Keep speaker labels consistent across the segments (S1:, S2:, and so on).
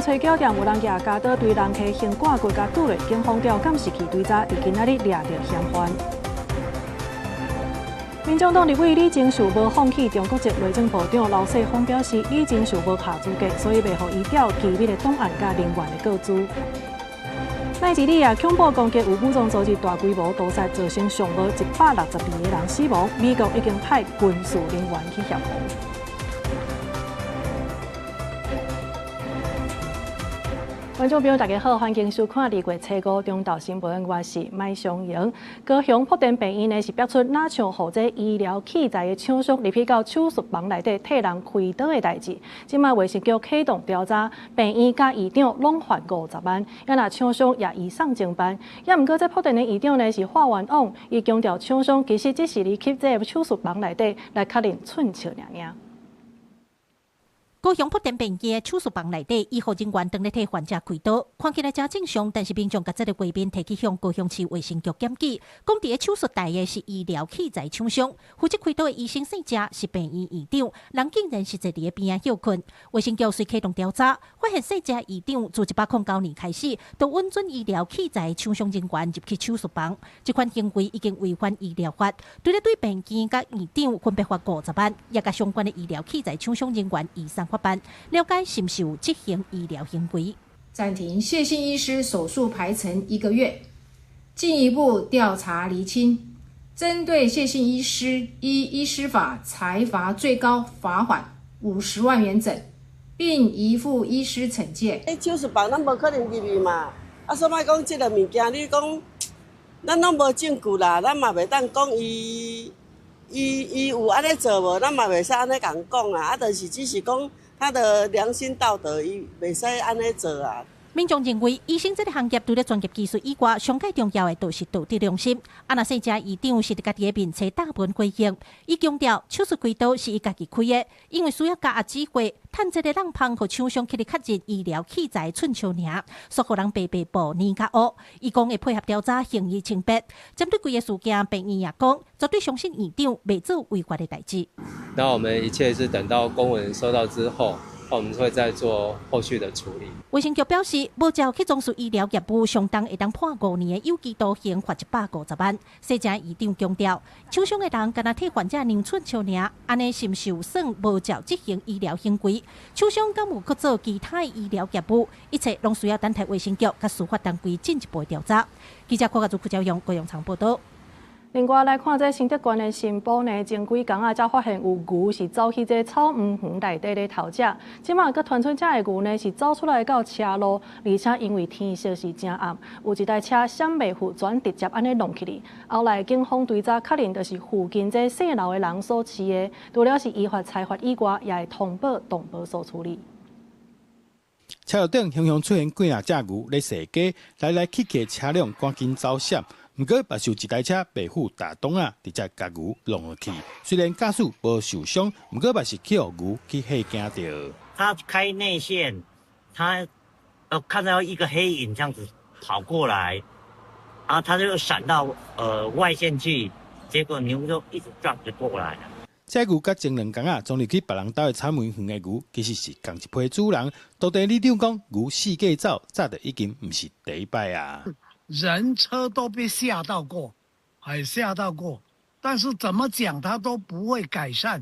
S1: 揣繳店有人舉鉸刀對人客行割骨共剁落，警方調監視器追查，佇今仔日掠著嫌犯。民眾黨立委李鍾秀無放棄中國籍，內政部長劉世鋒表示，李鍾秀無合資格，所以袂予伊調機密的檔案佮人員的個資。奈及利亞恐怖攻擊有武裝組織大規模屠殺，造成上無162個人死亡。美國已經派軍事人員去協防。觀眾朋友，大家好，歡迎收看2月初五中晝新聞，我是麥尚瑩。高雄福田病院呢是爆出若像予這醫療器材的廠商入去到手術房內底替人開刀的代誌。這擺衛生局啟動調查，病院佮院長攏罰50萬，也若廠商也移送偵辦。也毋過這福田的院長呢是化冤枉，伊強調廠商其實只是入去這個手術房內底來確認寸尺爾爾。
S2: 高雄福田病院的手術房內底，醫護人員當咧替患者開刀，看起來誠正常，但是民眾共這个畫面提去向高雄市衛生局檢舉，講佇咧手術台的是醫療器材廠商，負責開刀的醫生姓謝，是病院院長，人竟然是坐佇咧邊仔歇睏。衛生局遂啟動調查，發現姓謝院長自109年開始，都允准醫療器材廠商人員入去手術房，這款行為已經違反醫療法，除了對病院佮院長分別罰50萬，也共相關的醫療器材廠商人員移送法辦，了解是毋是有執行醫療行為。
S3: 暫停謝姓醫師手術排程一個月，進一步調查釐清。針對謝姓醫師，依醫師法裁罰最高罰款50萬元整，並移付醫師懲戒。
S4: 欸，手術房咱無可能入去嘛，啊，所以講這个物件，你講咱攏無證據啦，咱嘛袂當講伊伊有按呢做無，咱嘛袂使按呢共講啊，啊，就是只是講他的良心道德，伊袂使按呢做啊。
S2: 民眾認為，醫生這个行業除了專業技術以外，上蓋重要的就是道德良心。啊，若姓謝院長是佇家己的面冊貼文回應，伊強調手術開刀是伊家己開的，因為需要加壓指揮，趁這个挵芳予廠商去咧確認醫療器材寸尺爾，煞予人白白報年較烏。伊講會配合調查，還伊清白。針對規个事件，病院也講絕對相信院長袂做違法的代誌。
S5: 那我們一切是等到公文收到之後，我們會再做後續的處理。
S2: 衛生局表示，無照去從事醫療業務，相當會當判5年的有期徒刑，罰150萬。姓謝院長強調，廠商的人干焦替患者量寸尺爾，按呢是毋是有算無照執行醫療行為？廠商敢有閣做其他的醫療業務？一切攏需要等待衛生局佮司法單位進一步調查。記者郭家祖、柯昭勇、高陽長報道。
S1: 另外來看，這新竹縣的新埔呢，前幾工啊，才發現有牛是走去這草莓園內底咧偷食，這馬閣傳出這个牛呢是走出來到車路，而且因為天色是誠暗，有一台車閃袂赴，轉直接按呢弄去哩。後來警方追查確認，就是附近這姓劉的人所飼的，除了是依法裁罰以外，也會通報動保所處理。
S6: 車路頂雄雄出現幾若隻牛咧踅街，來來去去的車輛趕緊走閃。毋過，嘛是有一台車袂赴踏擋仔，直接共牛挵落去。雖然駕駛無受傷，毋過嘛是去予牛去嚇驚著。
S7: 他開內線，他看到一個黑影這樣子跑過來，然後他就閃到外線去，結果牛就一直撞著過來。
S6: 這牛佮前兩工仔，衝入去別人兜的草莓園的牛，其實是仝一批主人。當地里長講，牛四界走，早就已經毋是第一擺啊。
S8: 人車都被嚇到過，還嚇到過，但是怎麼講他都不會改善。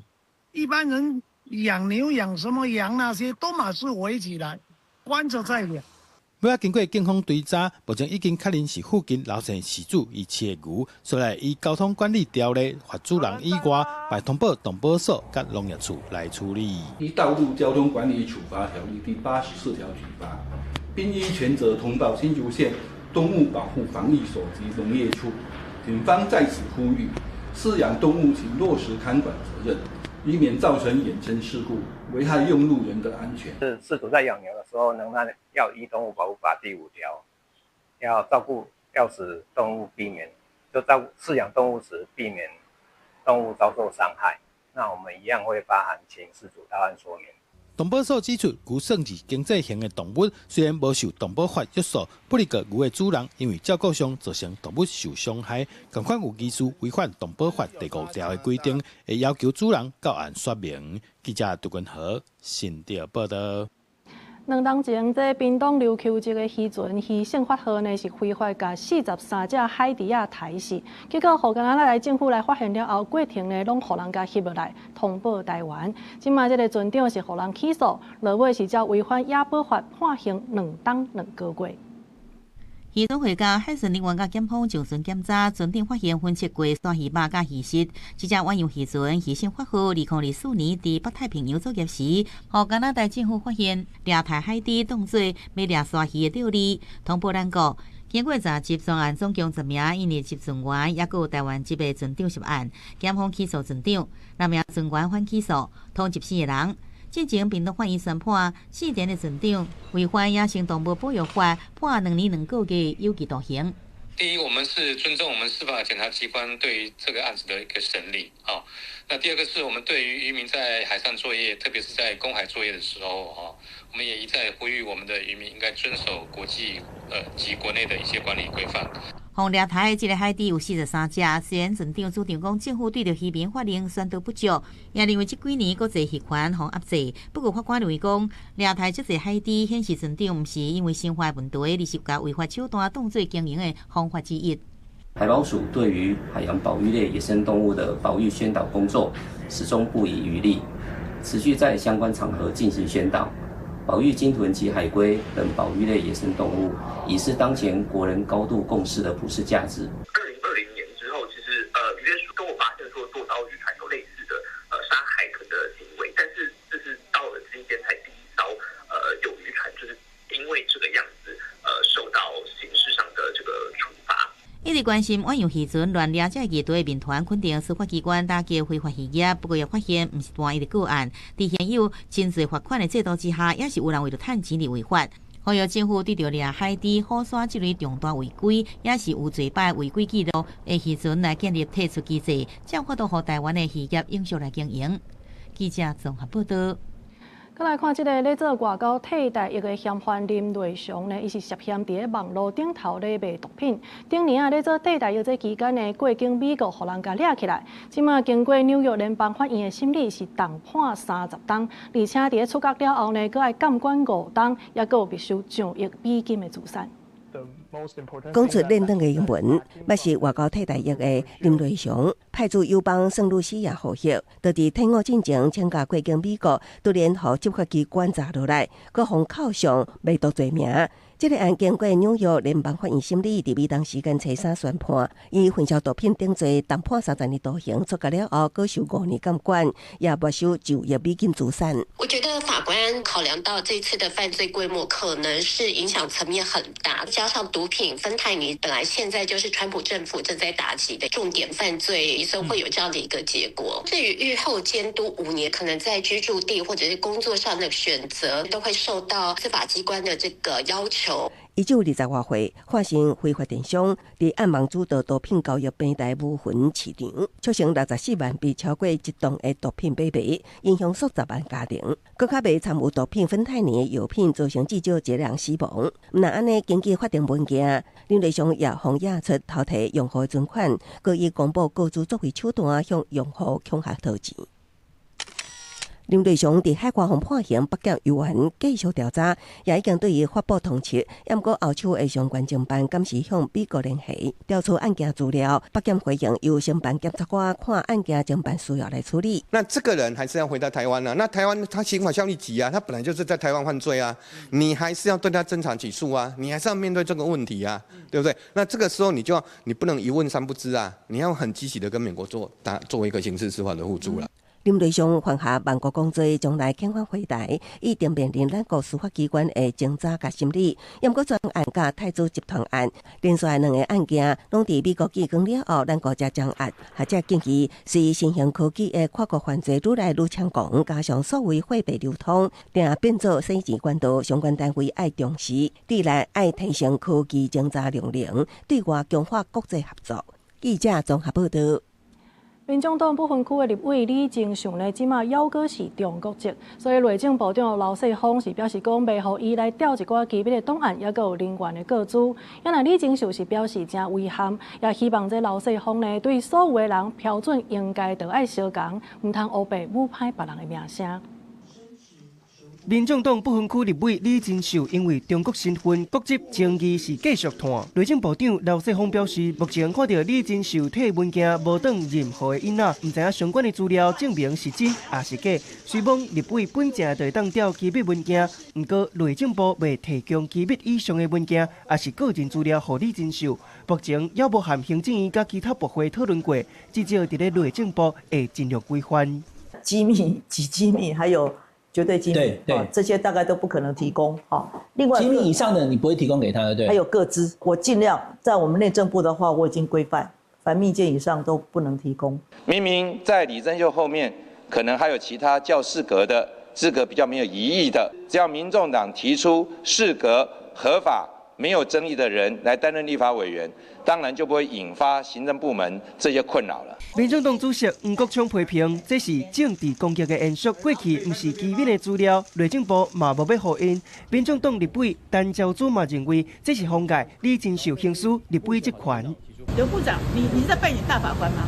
S8: 一般人養牛養什麼羊那些，都嘛是圍起來關著在養。
S6: 尾仔經過警方追查，目前已經確認是附近劉姓飼主伊飼的牛，所以依交通管理條例罰主人以外，嘛通報動保所佮農業處來處理。
S9: 依道路交通管理處罰條例第84條處罰，並依權責通報新竹縣動物保護防疫所及農業處。警方在此呼籲，飼養動物請落實看管責任，以免造成衍生事故，危害用路人的安全。
S10: 是飼主在養牛的時候，仍然要依動物保護法第5條，要照顧，要使動物避免，就照顧飼養動物時避免動物遭受傷害。那我們一樣會發函請飼主到案說明。
S6: 動保所指出，牛算是經濟型的動物，雖然無受動保法約束，不過牛的主人因為照顧上造成動物受傷害，仝款有疑似違反動保法第5條的規定，會要求主人到案說明。記者杜君和新竹報道。
S1: 2冬前，這屏東琉球籍的漁船漁勝發號呢，是非法共43隻海豬仔刣死，結果予加拿大政府來發現了後，過程呢攏予人共翕落來，通報台灣。這馬這个船長是予人起訴，落尾是照違反野保法判刑2冬2個月。
S11: 漁船回家，海巡人員佮檢方上船檢查，船頂發現分切過鯊魚肉佮魚翼。這隻遠洋漁船漁勝發號，2024年佇北太平洋作業時，予加拿大政府發現掠刣海豬當做欲掠鯊魚的釣餌，通報咱國。經過查緝，全案總共10名印尼籍船員，抑閣有台灣籍的船長涉案，檢方起訴船長，6名船員反起訴，通緝4個人。進前屏東法院宣判，四田的船長違反野生動物保育法，判2年2個月有期徒刑。
S12: 第一，我們是尊重我們司法檢察機關對於這個案子的一個審理啊。那第二個是我們對於漁民在海上作業，特別是在公海作業的時候啊，我們也一再呼籲我們的漁民應該遵守國際及國內的一些管理規範。
S11: 予掠刣的這个海豬有43隻，雖然船長主張講政府對著漁民法令宣導不足，也認為這幾年國際漁權予壓制。不過法官認為講，掠刣這濟海豬顯示船長毋是因為生活問題，而是共違法手段當做經營的方法之一。
S13: 海保署對於海洋保育類野生動物的保育宣導工作始終不遺餘力，持續在相關場合進行宣導。保育鯨豚及海龜等保育類野生動物，已是當前國人高度共識的普世價值。
S14: 2020年之後，其實漁業署都有發現說多艘漁船有類似的殺海豚的行為，但是這是到了今天才第一艘有漁船就是因為這個樣子受到刑事上的這個處罰。
S11: 一直關心遠洋漁船亂掠這魚的民團肯定司法機關打擊非法漁業，不過也發現毋是單一的個案，佇現有真濟罰款的制度之下，也是有人為著趁錢而違法。呼籲政府對著掠海豬、虎鯊這類重大違規，也是有濟擺違規記錄的漁船來建立退出機制，才有法度予台灣的漁業永續來經營。記者綜合報導。
S1: 閣來看這个咧做外交替代役的嫌犯林瑞祥呢，伊是涉嫌佇咧網路頂頭咧賣毒品。頂年啊咧做替代役這期間呢，過境美國，予人共掠起來。這馬經過紐約聯邦法院的審理，是重判30冬，而且佇咧出獄了後呢，閣愛監管5冬，抑閣有沒收1億美金的資產。
S15: 講出輪轉的英文，捌是外交替代役的林瑞祥，派駐友邦聖露西亞服役，就佇退伍進前請假過境美國，突然予執法機關查落來，閣予扣上賣毒罪名。這个案經過紐約聯邦法院審理，佇美東時間初三宣判，以分銷毒品等罪，重判30年徒刑，出獄了後，閣受5年監管，也沒收1億美金資產。
S16: 我覺得法官考量到這次的犯罪規模可能是影響層面很大，加上毒品芬太尼本來現在就是川普政府正在打擊的重點犯罪，所以會有這樣的一個結果。至於獄後監督5年，可能在居住地或者是工作上的選擇都會受到司法機關的這個要求。
S15: 伊只有20外歲，化身非法電商，佇暗網主導毒品交易平台烏雲市場，促成64萬筆超過1噸的毒品買賣，影響數十萬家庭。閣較袂摻有毒品芬太尼的藥品，造成至少一個人死亡。毋但按呢，根據法定文件，林瑞祥也予驗出偷提用戶存款，閣以公布個資作為手段向用戶恐嚇討錢。林瑞祥佇海外予判刑，北檢猶原繼續調查，也已經對伊發布通緝。毋過後手的相關偵辦，敢是向美國聯繫調取案件資料。北檢回應由承辦檢察官看案件偵辦需要來處理。
S17: 那這個人還是要回到台灣啊？那台灣他刑法效力急啊，他本來就是在台灣犯罪啊，你還是要對他偵查起訴啊，你還是要面對這個問題啊，對不對？那這個時候你就要，你不能一問三不知啊，你要很積極的跟美國做打做一個刑事司法的互助了。
S15: 林瑞祥犯下萬國公罪，將來遣返回台，已經面臨咱國司法機關的偵查佮審理。毋過專案佮太子集團案，連續兩个案件，攏佇美國寄光了後，咱國才掌握。學者建議，隨新興科技的跨國犯罪愈來愈猖狂，加上數位貨幣流通，定變做洗錢管道，相關單位愛重視，對內愛提升科技偵查量能，對外強化國際合作。記者綜合報導。
S1: 民眾黨不分區的立委李貞秀呢，這馬猶閣是中國籍，所以內政部長劉世鋒是表示講，袂予伊來調一寡機密的檔案，抑閣有人員的個資。因為李貞秀是表示誠遺憾，也希望這劉世鋒呢，對所有的人標準應該都愛相仝，毋通烏白舞歹別人的名聲。
S18: 民眾黨不分區立委李貞秀因為中國身份、國籍爭議是繼續拖。內政部長劉世鋒表示，目前看著李貞秀提文件無當任何的影仔，毋知影相關的資料證明是真抑是假。雖罔立委本正就會當調機密文件，毋過內政部袂提供機密以上的文件，抑是個人資料予李貞秀。目前猶無和行政院佮其他部會討論過，至少佇咧內政部會盡量規範。
S19: 機密、極機密，還有絕對機密，這些大概都不可能提供。另外
S20: 機密以上的你不會提供給他的，對。
S19: 還有個資，我盡量在我們內政部的話，我已經規範，凡密件以上都不能提供。
S21: 明明在李貞秀後面，可能還有其他較適格的資格比較沒有疑義的，只要民眾黨提出適格合法、沒有爭議的人來擔任立法委員，當然就不會引發行政部門這些困擾了。
S18: 民眾黨主席黃國昌批評，這是政治攻擊的延續，過去毋是機密的資料，內政部嘛無欲予𪜶。民眾黨立委陳昭姿嘛認為，這是妨礙李貞秀行使立委職權。
S22: 劉部長，你是在扮演大法官嗎？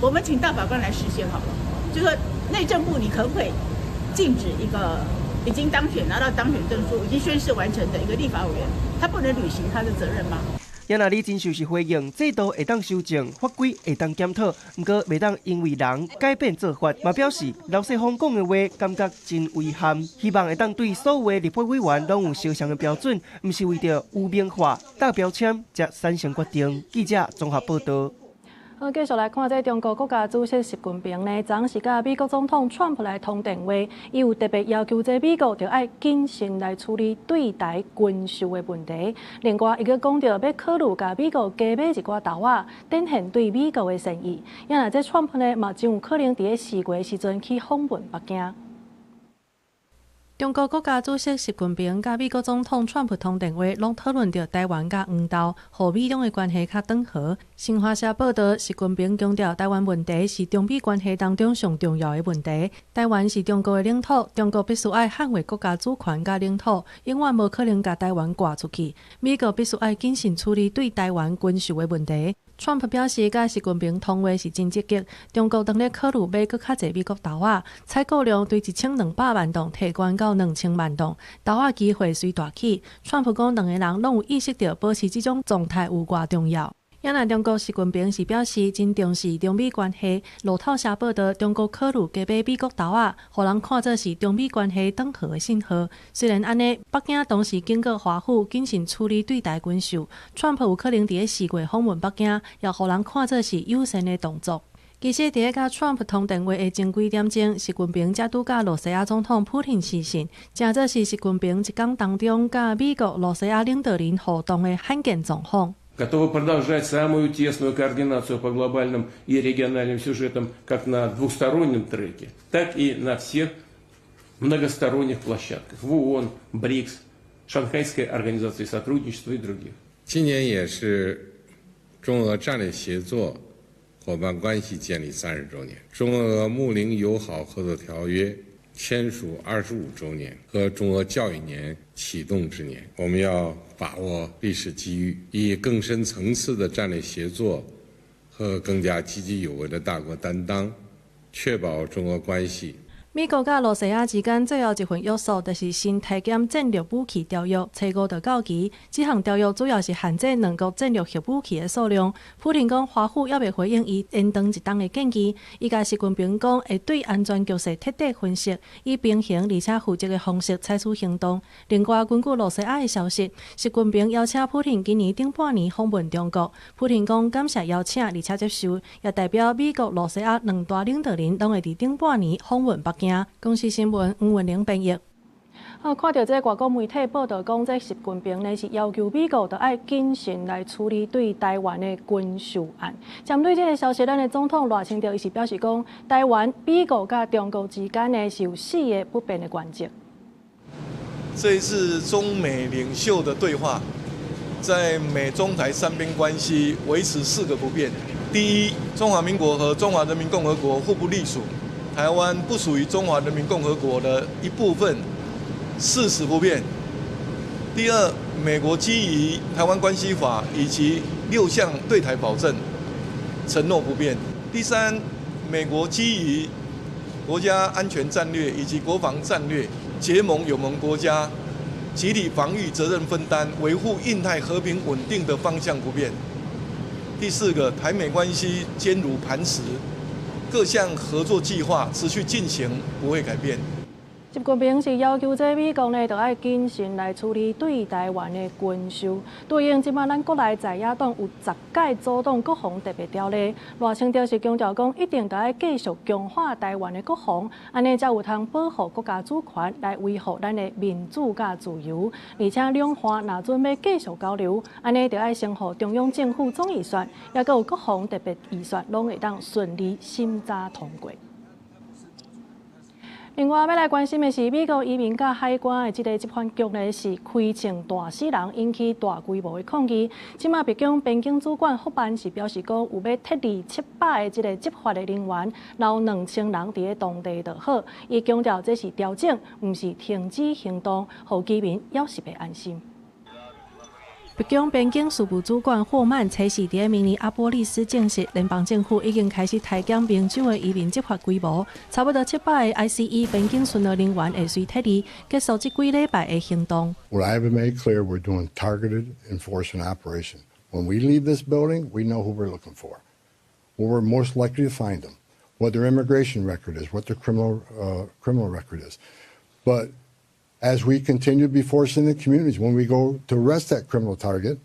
S22: 我們請大法官來釋憲好了，就說內政部，你可不可以禁止一個已經當選拿到當選證書、已經宣誓完成的一個立法委員，他不能履行他的責任嗎？
S18: 也若李貞秀是回應，制度會當修正，法規會當檢討，毋過袂當因為人改變做法。嘛表示劉世鋒講的話，感覺真遺憾，希望會當對所有的立法委員攏有相仝的標準，毋是為著污名化、貼標籤才產生決定。記者綜合報導。
S1: 好，繼續來看這中國國家主席習近平呢，昨昏是佮美國總統川普來通電話，伊有特別要求這美國著愛謹慎來處理對台軍售的問題。另外，伊閣講著欲考慮共美國加買一寡豆仔，展現對美國的善意。也若這川普呢，嘛真有可能佇咧4月時陣去訪問北京。中國國家主席習近平佮美國總統川普通電話，攏討論著台灣佮黃豆，予美中的關係較轉和。新華社報導，習近平強調，台灣問題是中美關係當中上重要的問題。台灣是中國的領土，中國必須愛捍衛國家主權佮領土，永遠無可能共台灣割出去。美國必須愛謹慎處理對台灣軍售的問題。川普表示，佮習近平通話是真積極。中國當咧考慮買閣較濟美國豆仔，採購量對1200萬噸提懸到2000萬噸，豆仔機會隨大起。川普講，兩个人攏有意識著保持這種狀態有偌重要。也若中國習近平是表示真重視中美關係。路透社報導，中國考慮加買美國豆仔，予人看做是中美關係轉好的信號。雖然按呢，北京同時警告華府謹慎處理對台軍售。川普有可能佇咧4月訪問北京，也予人看做是友善的動作。其實，佇咧佮川普通電話的前幾點鐘，習近平才拄佮羅西亞總統普廷視訊，誠做是習近平一工當中佮美國、羅西亞領導人互動的罕見狀況。
S23: Готовы продолжать самую тесную координацию по глобальным и региональным сюжетам как на двустороннем треке, так и на всех многосторонних площадках в ООН, БРИКС, Шанхайской организации сотрудничества и других.
S24: 今年也是中俄戰略協作夥伴關係建立30週年，中俄睦鄰友好合作條約簽署25週年和中俄教育年啟動之年，我們要把握歷史機遇，以更深層次的戰略協作和更加積極有為的大國擔當，確保中俄關係。
S1: 美國佮羅西亞之間最後一份約束，就是新削減戰略武器條約，初五就到期。這項條約主要是限制兩國戰略核武器的數量。普廷講，華府猶未回應伊延長一冬的建議。伊共習近平講，會對安全局勢徹底分析，以平衡而且負責的方式採取行動。另外，根據羅西亞的消息，習近平邀請普廷今年頂半年訪問中國。普廷講感謝邀請，而且接受，也代表美國、羅西亞兩大領導人攏會佇頂半年訪問北京。公視新聞黃文玲編譯。啊，看著這外國媒體報導講，這習近平呢是要求美國著愛謹慎來處理對台灣的軍售案。針對這个消息，咱的總統賴清德伊是表示講，台灣、美國佮中國之間呢是有四个不變的原則。
S25: 這一次中美領袖的對話，在美中台三邊關係維持四個不變。第一，中華民國和中華人民共和國互不隸屬，台灣不屬於中華人民共和國的一部分，事實不變。第二，美國基於《台灣關係法》以及六項對台保證承諾不變。第三，美國基於國家安全戰略以及國防戰略，结盟友盟國家，集體防禦、責任分擔、維護印太和平穩定的方向不變。第四個，台美關係堅如磐石，各項合作計劃持續進行，不會改變。
S1: 習近平是要求這美國呢，著愛謹慎來處理對台灣的軍售。對應這擺咱國內在野黨有10屆阻擋國防特別條例，賴清德是強調講，一定著愛繼續強化台灣的國防，按呢才有通保護國家主權，來維護咱的民主佮自由。而且兩岸若準欲繼續交流，按呢著愛先予中央政府總預算，抑閣有國防特別預算，攏會當順利審查通過。另外，欲來關心的是，美國移民佮海關的這个執法局呢，是開槍彈死人，引起大規模的抗議。這馬白宮邊境主管霍曼是表示講，有欲撤離700个這个執法的人員，留2000人佇咧當地就好。伊強調這是調整，毋是停止行動，予居民猶是袂安心。白宮邊境事務主管霍曼初四佇明尼阿波利斯證實，聯邦政府已經開始裁減明州的移民執法規模，差不多700个 ICE 邊境巡邏人員會隨撤離，結束這幾禮拜的行動。
S2: What I have made clear, we're doing targeted enforcement operation. When we leave this building, we know who we're looking for, where we're most likely to find them, what their immigration record is, what their criminal record is. But as we continue to be forced in the communities, when we go to arrest that criminal target,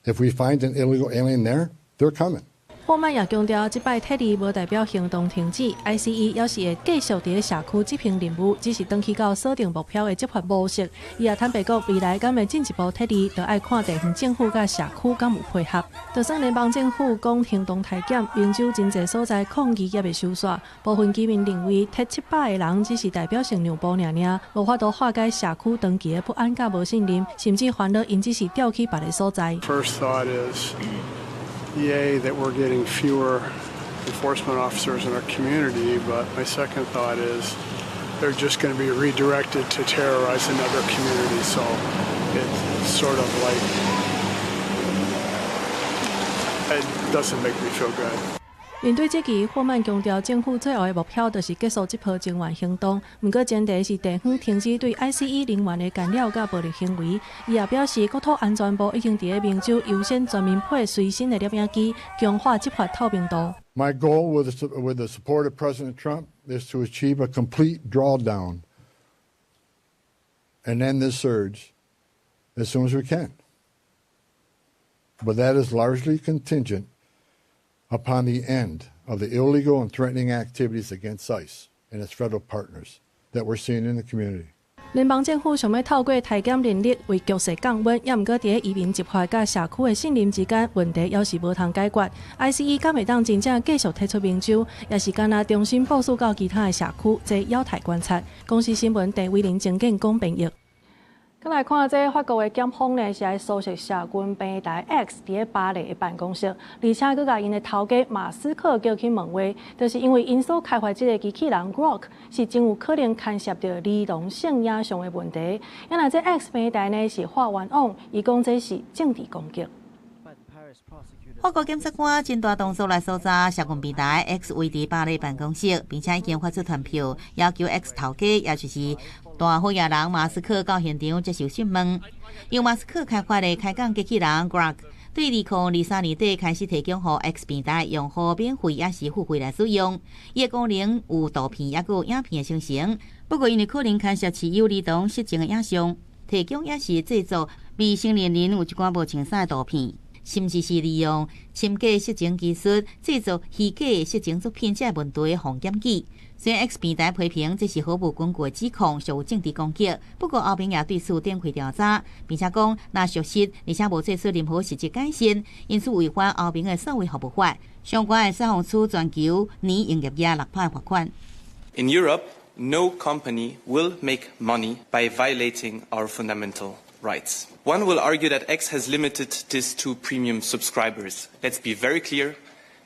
S2: if we find an illegal alien there, they're coming.
S1: 霍曼也強調，這擺撤離無代表行動停止，ICE 猶是會繼續佇咧社區執行任務，只是轉去到鎖定目標的執法模式。伊也坦白講，未來敢會進一步撤離，就愛看地方政府佮社區敢有配合。就算聯邦政府講行動裁減，明州真濟所在抗議猶未收煞，部分居民認為撤700个人只是代表性讓步爾爾，無法度化解社區長期的不安佮無信任，甚至煩惱𪜶只是調去別个所在。
S3: First thought is, yay, that we're getting fewer enforcement officers in our community, but my second thought is they're just going to be redirected to terrorize another community. So it's sort of like it doesn't make me feel good.
S1: 面對這個，霍曼強調，政府最後的目標就是結束這波增援行動。毋過前提是地方停止對 ICE 人員的干擾佮暴力行為。伊也表示，國土安全部已經佇咧明州優先全民配隨身的攝影機，強化執法透明度。
S2: My goal with the support of President Trump is to achieve a complete drawdown and end this surge as soon as we can. But that is largely contingent upon the end of the illegal and threatening activities against ICE and its federal partners that we're seeing in the community.
S1: 聯邦政府想欲透過裁減人力為局勢降溫，也毋過佇咧移民執法佮社區的信任之間問題，猶是無通解決。ICE 敢會當真正繼續撤出明州，抑是干焦重新部署到其他的社區，這有待觀察。公視新聞鄭偉玲、鄭建講編譯。閣來看這法國的檢方呢，是來搜索社群平台 X 佇咧巴黎的辦公室，而且閣共𪜶的頭家馬斯克叫去問話，就是因為𪜶所開發這个機器人 Grok 是真有可能牽涉著兒童性影像的問題。啊若這 X 平台呢是喊冤枉，伊講這是政治攻擊。
S11: 法國檢察官真大動作來搜查社群平台 X 位佇巴黎辦公室，並且已經發出傳票，要求 X 頭家，也就是大好野人馬斯克到現場接受訊問。由馬斯克開發的開講機器人 Grok，對2023年底開始提供予 X 平台用戶免費抑是付費來使用。伊的功能有圖片，抑閣有影片的生成。不過，因為可能牽涉持有兒童色情的影像，提供抑是製作未成年人有一寡無穿衫的圖片。甚至是利用深假色情技術製作虛假色情作品，這个問題予檢舉。雖然 X 平台批評這是毫無根據的指控，屬政治攻擊，不過歐盟也對此展開調查，並且講若屬實，而且無做出任何實質改善，因此違反歐盟的數位服務法，相關會使予處全球年營業額6%罰款。
S4: In Europe, no company will make money by violating our fundamental rights. One will argue that X has limited this to premium subscribers. Let's be very clear,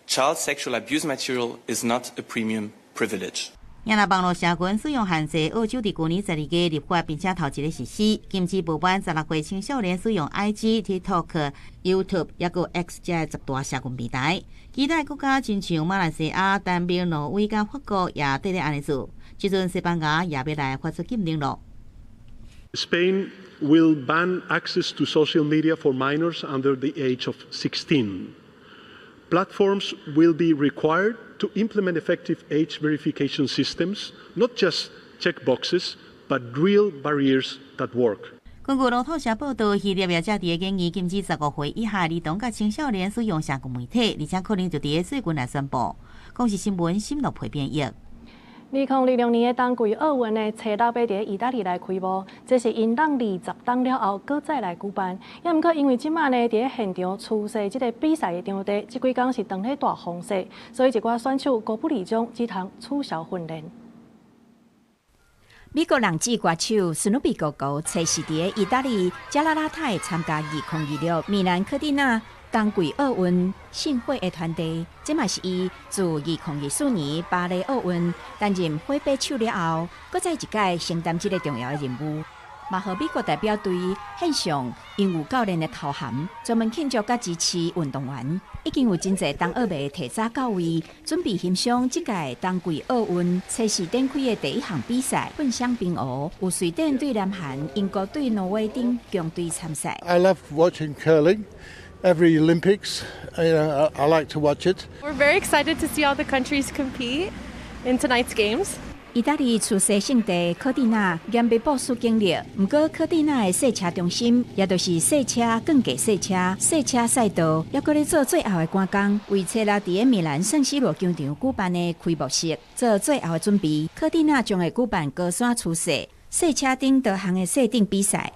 S4: child sexual abuse material is not a premium privilege.
S11: 若網路社群使用限制，澳洲佇舊年12月立法，並且頭一个實施，禁止無滿16歲青少年使用 IG、TikTok、YouTube，抑閣 X 這10大社群平台。其他國家親像馬來西亞、丹麥、挪威佮法國也綴咧按呢做。這陣西班牙也欲來發出禁令囉。
S5: Spain will ban access to social media for minors under the age of 16. Platforms will be required to implement effective age verification systems, not just checkboxes, but real barriers that work.
S11: 根據路透社報道，希臘業者佇建議禁止15歲以下兒童佮青少年使用社交媒體，而且可能就佇最近來宣布。公視新聞新樂培編譯。
S1: 2026年的冬季奧運呢，初六欲佇意大利來開幕，這是𪜶等20冬了後，閣再來舉辦。也毋過因為這馬呢，佇現場初賽這个比賽的場地，這幾工是當咧大風雪，所以一寡選手高不離場，只通取消訓練。
S7: 美國人志歌手史努比哥哥，初四佇意大利加拉拉泰參加2026米蘭科蒂納冬季奧運聖火的傳遞，這嘛是伊自2024年巴黎奧運擔任火把手了後，閣再一擺承擔這个重要的任務。嘛，予美國代表隊獻上擁有教練的頭銜，專門慶祝佮支持運動員。已經有真濟冬奧迷提早到位，準備欣賞這屆冬季奧運測試展開的第一項比賽——混雙冰壺，有瑞典對南韓、英國對挪威等強隊參賽。
S8: I love watching curling. Every Olympics, I like to watch it.
S9: We're very excited to see all the countries compete in tonight's games.
S7: 意大利初賽聖地科蒂納嚴密部署警力，毋過科蒂納的賽車中心，也就是賽車競技賽車賽車賽道，猶閣咧做最後的趕工，為初六佇个米蘭聖西羅球場舉辦的開幕式做最後的準備。科蒂納將會舉辦高山初賽、賽車等多項的賽頂比賽。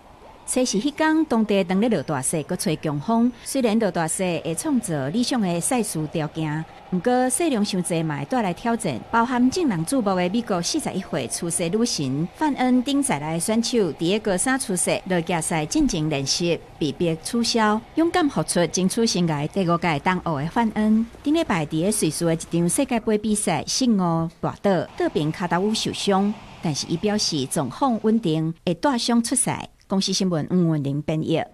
S7: 初四彼工，當地當咧落大雪，閣吹強風。雖然落大雪會創造理想的賽事條件，毋過雪量傷濟嘛會帶來挑戰。包含眾人注目的美國41歲初賽女神范恩等在內的選手，佇个高山初賽落架賽進前練習，被迫取消。勇敢復出爭取生涯第五屆冬奧的范恩，頂禮拜佇个瑞士的一場世界盃比賽失誤跌倒，倒爿跤頭趺受傷，但是伊表示狀況穩定，會帶傷出賽。公視新聞吳文玲編譯。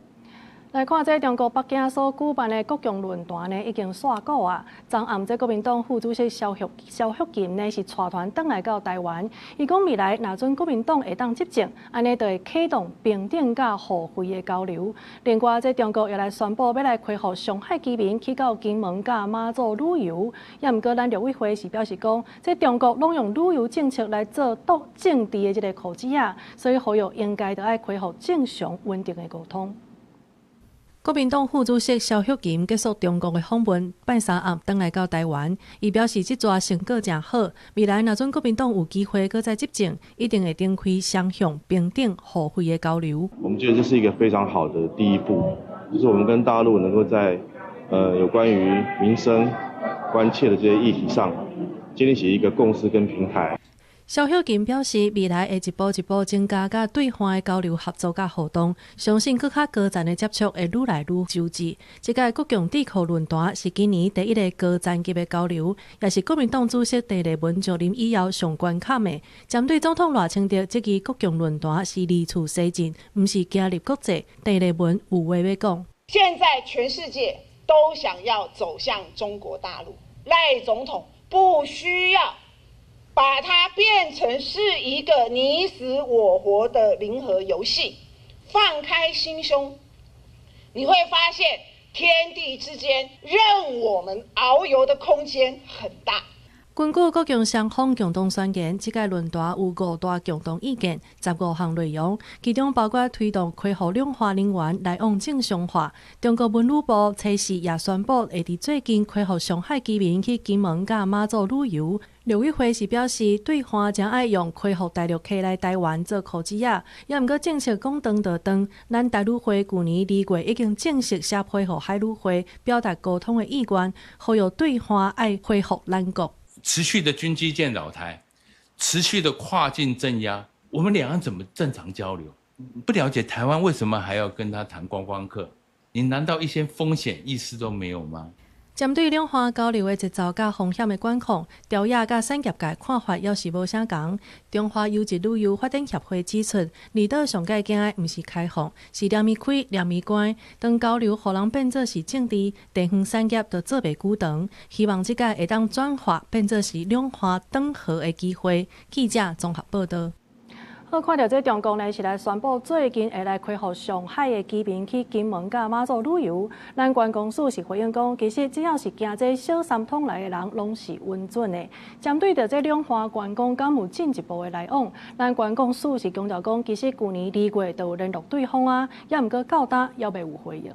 S1: 來看這中國北京所舉辦的國共論壇呢，已經煞鼓啊。昨暗這國民黨副主席蕭旭琴呢，是帶團轉來到台灣。伊講未來若准國民黨會當執政，按呢就會啟動平等佮互惠的交流。另外，這中國也來宣布欲來開放上海居民去到金門佮馬祖旅遊。也毋過，咱陸委會是表示講，這中國攏用旅遊政策來做擋政治的這个箍子仔，所以呼籲應該著愛恢復正常穩定的溝通。國民黨副主席蕭旭琴結束中國的訪問，拜三暗轉來到台灣。伊表示，這逝成果誠好。未來若准國民黨有機會閣再執政，一定會展開雙向平等互惠的交流。
S10: 我們覺得這是一個非常好的第一步，就是我們跟大陸能夠在有關於民生關切的這些議題上，建立起一個共識跟平台。
S1: 蕭旭琴表示，未來會一步一步增加佮對岸的交流合作佮互動，相信閣較高層的接觸會愈來愈周至。這屆國共智庫論壇是今年第一个高層級的交流，也是國民黨主席鄭麗文就任以後上懸坎的。針對總統賴清德質疑國共論壇是二次西進，毋是行入國際，鄭麗文有話欲講。
S26: 現在全世界都想要走向中國大陸，賴總統不需要把它變成是一個你死我活的零和遊戲，放開心胸，你會發現天地之間任我們遨遊的空間很大。
S1: 根據國共雙方共同宣言，這屆論壇有五大共同意見，15項內容，其中包括推動恢復兩岸人員來往正常化。中國文旅部初四也宣布，會佇最近開放上海居民去金門佮馬祖旅遊。陸委會是表示，對岸誠愛用開放大陸客來台灣做箍子仔，也毋過政策講斷就斷。咱台旅會舊年2月已經正式寫批予海旅會，表達溝通的意願，呼籲對岸愛恢復咱國。
S23: 持續的軍機艦擾台，持續的跨境鎮壓，我們兩岸怎麼正常交流？不了解台灣為什麼還要跟他談觀光客？你難道一些風險意識都沒有嗎？
S1: 針對兩岸交流的節奏佮風險的管控，朝野佮產業界看法猶是無相仝。中華優質旅遊發展協會指出，離島上蓋驚的毋是開放，是連門開連門關。當交流予人變做是政治，地方產業就做袂久長。希望這屆會當轉化變做是兩岸轉和的機會。記者綜合報道。好，看著這中國呢，是來宣布最近會來開放上海的居民去金門佮馬祖旅遊。咱觀光署是回應講，其實只要是經這小三通來的人，攏是允准的。針對著這兩岸觀光敢有進一步的來往，咱觀光署是強調講，其實舊年2月就有聯絡對方啊，也毋過到今猶未有回應。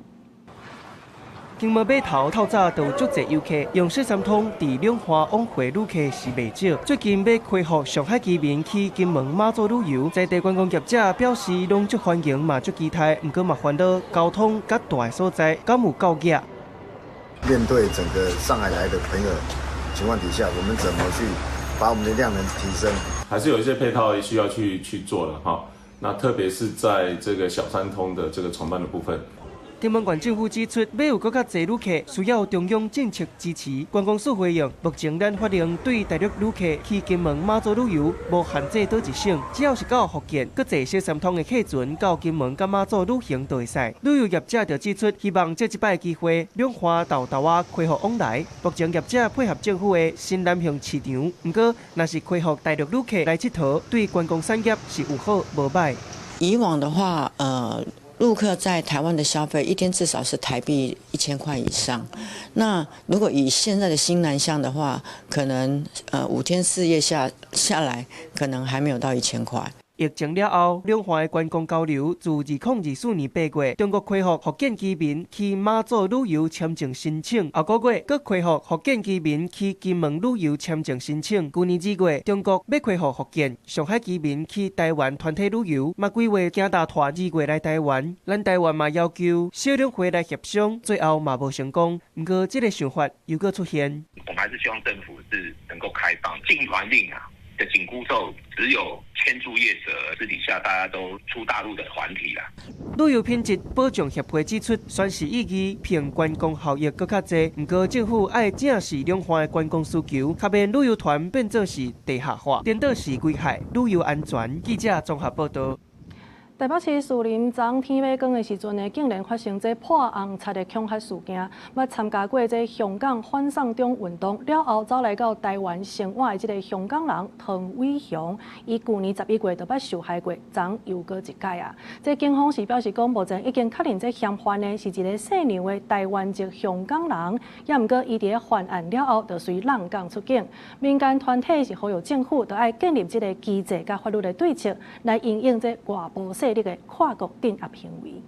S18: 金門碼頭透早就有足濟遊客用小三通佇兩岸往回旅客是袂少。最近欲開放上海居民去金門馬祖旅遊，在地觀光業者表示攏足歡迎嘛足期待，毋過嘛煩惱交通佮蹛的所在敢有夠額。
S6: 面對整個上海來的朋友情況底下，我們怎麼去把我們的量能提升？
S12: 還是有一些配套需要去做的哈。那特別是在這個小三通的這個承辦的部分。
S18: 金門縣政府指出，欲有閣較濟旅客，需要中央政策支持。觀光署回應，目前咱法令對大陸旅客去金門馬祖旅遊無限制佗一省，只要是到福建，閣坐小三通的客船到金門佮馬祖旅行就會使。旅遊業者就指出，希望藉這擺機會，兩岸沓沓仔開放往來。目前業者配合政府的新南向市場，毋過若是開放大陸旅客來𨑨迌，對觀光產業是有好無歹。
S13: 以往的話，陸客在台灣的消費一天至少是台幣1000塊以上。那如果以現在的新南向的話，可能5天4夜下來，可能還沒有到1000塊。
S18: 疫情了後，兩岸的觀光交流自2024年8月，中國開放福建居民去馬祖旅遊簽證申請，後個月閣開放福建居民去金門旅遊簽證申請。舊年2月，中國欲開放福建、上海居民去台灣團體旅遊，嘛規劃行大團2月來台灣。咱台灣嘛要求小兩會來協商，最後嘛無成功。毋過這个想法又閣出現。
S14: 我們還是希望政府是能夠開放禁團令啊。的緊箍咒只有牽住業者，私底下大家都出大陸的團體啦。
S18: 旅遊品質保障協會指出，宣示意義憑觀光效益閣較濟，毋過政府愛正視兩岸的觀光需求，較免旅遊團變做是地下化，顛倒是危害旅遊安全。記者綜合報導。
S1: 台北市士林昨天欲光的時陣呢，竟然發生這潑紅漆的恐嚇事件。捌參加過這香港反送中運動了後，走來到台灣生活的這个香港人湯偉雄，伊舊年11月就捌受害過，昨又閣一擺啊！這警方是表示講，目前已經確認這嫌犯呢是一个姓梁的台灣籍香港人，也毋過伊佇咧犯案了後，就隨閬港出境。民間團體是呼籲政府，著愛建立這个機制佮法律的對策，來因應這外部勢力的跨國鎮壓行為。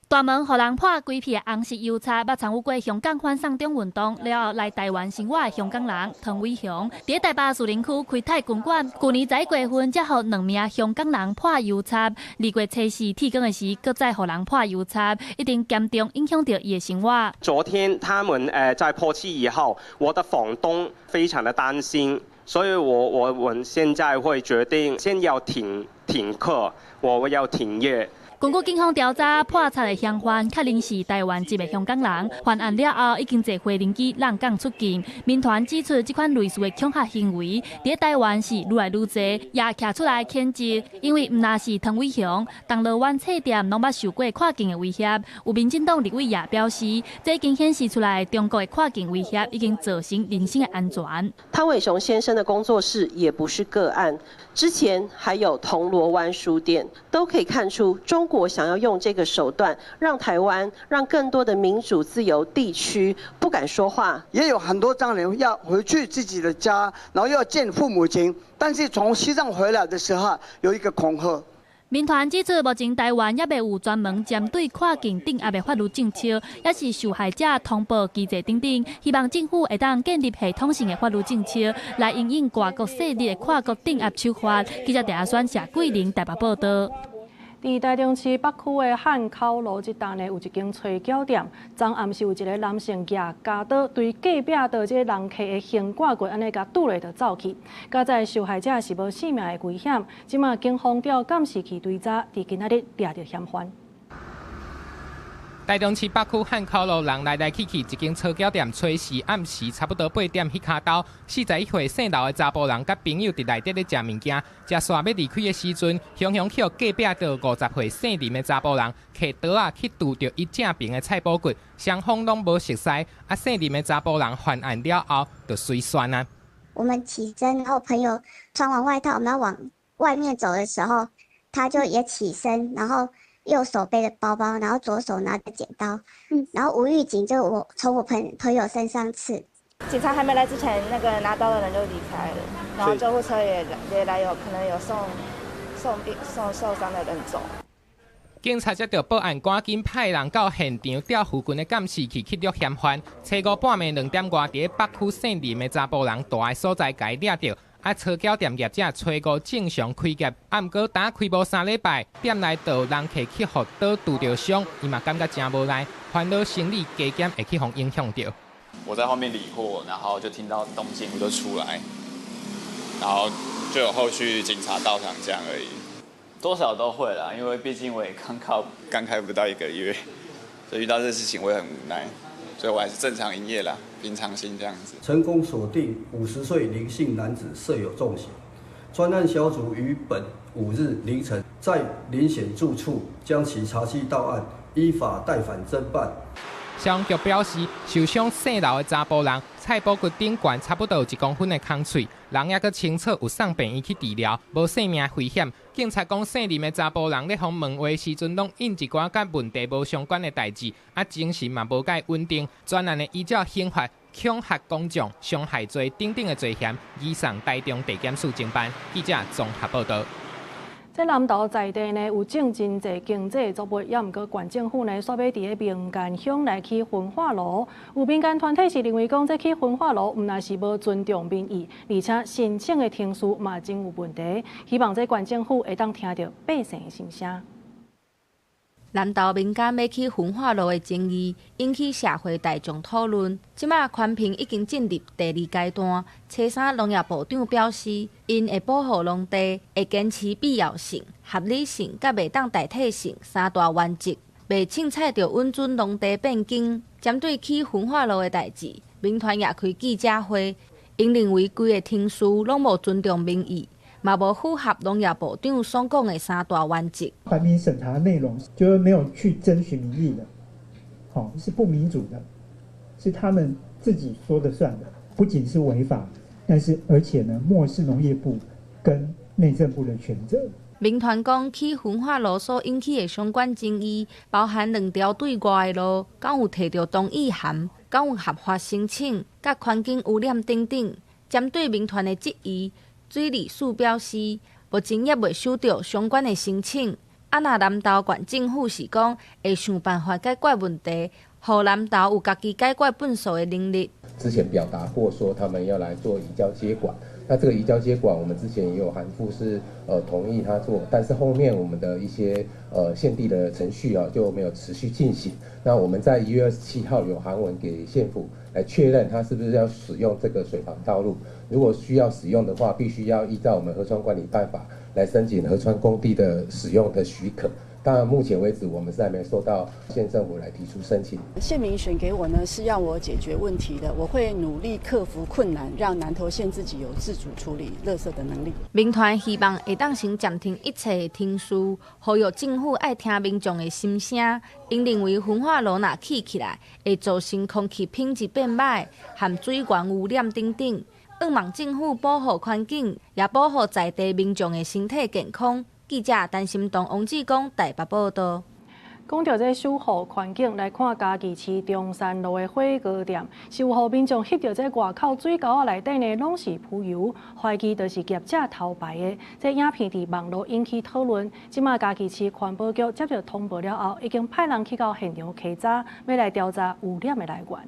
S16: 大門予人潑規片紅色油漆，捌參與過香港反送中運動了後來台灣生活的香港人湯偉雄，佇台北士林區開泰拳館，舊年11月份才予兩名香港人潑油漆，2月初四天光的時，閣再予人潑油漆，一定嚴重影響著伊的生活。
S17: 昨天他們在潑漆以後，我的房東非常的擔心，所以我們現在會決定先要停課，我要停業。
S16: 根據警方調查，潑漆的嫌犯確認是台灣籍的香港人，犯案了後已經坐飛行機閬港出境。民團指出，這款類似的恐嚇行為佇台灣是愈來愈濟，也徛出來譴責，因為毋但是湯偉雄，銅鑼灣冊店攏捌受過跨境的威脅。有民進黨立委也表示，這已經顯示出來中國的跨境威脅已經造成人身的安全。
S27: 湯偉雄先生的工作室也不是個案，之前還有銅鑼灣書店，都可以看出中國想要用這個手段，讓台灣、讓更多的民主自由地區不敢說話。
S28: 也有很多藏人要回去自己的家，然後要見父母親，但是從西藏回來的時候，有一個恐嚇。
S16: 民團指出，目前台灣猶未有專門針對跨境鎮壓的法律政策，抑是受害者通報機制等等，希望政府會當建立系統性的法律政策，來因應外國勢力的跨國鎮壓手法。記者鄭阿選、謝桂玲台北報導。
S1: 佇台中市北區的漢口路這搭呢，有一間炊餃店。昨暗時有一个男性舉鉸刀對隔壁桌這个人客的胸掛骨按呢共拄落就走去，佳哉受害者是無性命的危險。這馬警方調監視器追查，佇今仔日掠著嫌犯。
S29: 台中市北區漢口路人來來去去，一間炊餃店，初四暗時差不多8點，彼跤兜，41歲姓劉的查埔人佮朋友佇內底咧食物件，食煞欲離開的時陣，雄雄去予隔壁桌50歲姓林的查埔人提刀仔去拄著伊正爿的菜脯骨，雙方攏無熟似，啊姓林的查埔人犯案了後就隨竄啊。
S30: 我們起身，然後朋友穿完外套，我們要往
S2: 外面走的時候，他就也起身，然後右手背著包包，然後左手拿著剪刀，然後無預警就我從我朋友身上刺。
S3: 警察還沒來之前，那個拿刀的人就離開了，然後救護車也來，有可能有送病送受傷的人走。
S29: 警察接到報案，趕緊派人到現場調附近的監視器去錄嫌犯。初五半暝2點外，佇北區姓林的查埔人蹛的所在共伊掠著。啊，炊餃店業者初五正常開業，啊，毋過打開無3禮拜，店內就有人客去予刀拮著傷，伊嘛感覺誠無奈，煩惱生意加減會去予影響著。
S15: 我在後面理貨，然後就聽到動靜，我就出來，然後就有後續警察到場這樣而已。多少都會啦，因為畢竟我也剛開剛開不到一個月，所以遇到這事情我也很無奈，所以我還是正常營業啦，平常心這樣子。
S19: 成功鎖定50歲林姓男子涉有重嫌，專案小組於本5日凌晨在林顯住處將其查緝到案，依法帶返偵辦。
S29: 消防局表示，受傷姓劉的查埔人，菜脯骨頂懸差不多有1公分的空喙，人猶閣清楚，有送病院去治療，無性命危險。警察講，姓林的查埔人咧予問話時陣，攏應一寡佮問題無相關的代誌，啊，精神嘛無蓋穩定。專案會依照刑法恐嚇公眾、傷害罪等等的罪嫌，移送台中地檢署偵辦。記者綜合報道。
S1: 這南投在地呢有種真濟經濟作物，猶毋過縣政府呢煞欲佇咧民間鄉來起焚化爐。有民間團體是認為講，這起焚化爐毋但是無尊重民意，而且申請的程序嘛真有問題。希望這縣政府會當聽著百姓的心聲。
S20: 南投民間欲起焚化爐的爭議，引起社會大眾討論。這馬環評已經進入第二階段。初三農業部長表示，𪜶會保護農地，會堅持必要性、合理性佮袂當代替性三大原則，袂凊彩就允准農地變更。針對起焚化爐的代誌，民團也開記者會，𪜶認為規个程序攏無尊重民意。嘛無符合農業部長所講的三大原則。
S21: 環評審查內容就是沒有去徵詢民意的，好，是不民主的，是他們自己說的算的，不僅是違法，但是而且呢，漠視農業部跟內政部的權責。
S20: 民團講，起焚化爐所引起的相關爭議，包含兩條對外的路，敢有提著同意函，敢有合法申請，佮環境污染等等。針對民團的質疑，水利署表示，目前猶未收著相關的申請。啊，若南投縣政府是講會想辦法解決問題，予南投有家己解決糞埽的能力。
S22: 之前表達過說，他們要來做移交接管。那這個移交接管，我們之前也有函覆是同意他做，但是後面我們的一些獻地的程序啊就沒有持續進行。那我們在1月27號有函文給縣府來確認，他是不是要使用這個水防道路。如果需要使用的話，必須要依照我們河川管理辦法來申請河川工地的使用的許可。當然，目前為止，我們是還沒收到縣政府來提出申請。
S24: 縣民選給我呢，是要我解決問題的，我會努力克服困難，讓南投縣自己有自主處理垃圾的能力。
S20: 民團希望會當先暫停一切的程序，呼籲政府愛聽民眾的心聲。𪜶認為焚化爐若起起來，會造成空氣品質變䆀，含水源污染等等。向望政府保護環境，也保護在地民眾的身體健康。記者陳心東、王志剛台北報道。
S1: 講著這守護環境，來看嘉義市中山路的火鍋店，是有予民眾翕著這外口水溝仔內底呢，攏是浮油，懷疑就是業者偷排的。這影片佇網路引起討論。這馬嘉義市環保局接著通報了後，已經派人去到現場稽查，欲來調查污染的來源。